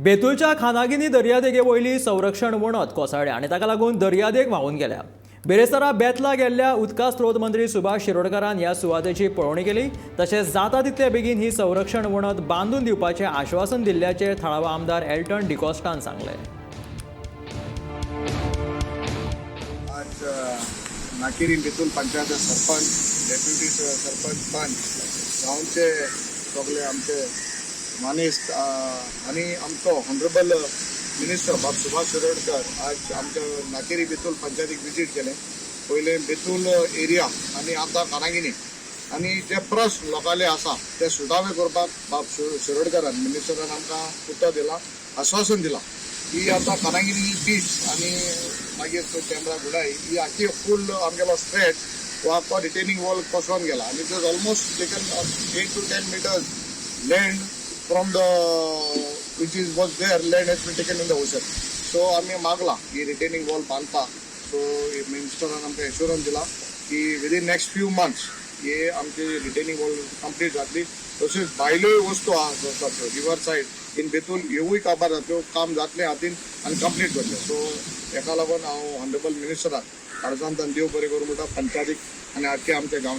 बेतूलच्या खानागिनी दर्यादेगे वयली संरक्षण वणत कोसळ्ळ्या आनी ताका लागून दर्यादेग व्हांवून गेल्या. बिरेस्तारा बेतला गेल्ल्या उदका स्रोत मंत्री सुभाष शिरोडकारान ह्या सुवातेची पळोवणी केली. तशेंच जाता तितले बेगीन ही संरक्षण वणत बांदून दिवपाचें आश्वासन दिल्ल्याचें थळावा आमदार एल्टन डिकॉस्टान सांगलें. आज नाकेरी बेतूल पंचायत सरपंच, डेप्युटी सरपंच, पंच, गांवचे सगळे आमचे मानेस्त आनी आमचो ऑनरेबल मिनिस्टर बाब सुभाष शिरोडकर आज आमच्या नाकेरी बेतूल पंचायतीक विजीट केलें. पयलें बेतूल एरिया आनी आतां कानागिनी. आनी जे प्रस्न लोकांले आसा ते सुटावे करपाक बाब शिरोडकरान, मिनिस्टरान आमकां उतर दिलां, आश्वासन दिलां की आतां कानागिरी बीच आनी मागीर तेंब्रा गुडाई ही आखी फूल आमगेलो स्ट्रेच हो आख्खो रिटेनिंग वॉल कोसळोन गेला आनी it is almost taken 8 to 10 meters land from the which is was there land has been taken in the ocean. So आमी मागला की रिटेनिंग वॉल बांदपाक. सो मिनिस्टरान आमकां एश्योरन्स दिला की विदीन नेक्स्ट फ्यू मंथ्स हे आमची रिटेनिंग वॉल कंप्लीट जातली. तशेंच भायल्योय वस्तू आहा त्यो रिवर सायड इन बेतूल, ह्योवूय काबार जातल्यो, काम जातलें हातीन आनी कंप्लीट जातलें. सो हेका लागून हांव ऑनरेबल मिनिस्टराक काळजांतल्यान देव बरें करूं म्हणटा, पंचायतीक आनी आख्खे आमच्या गांवच्या.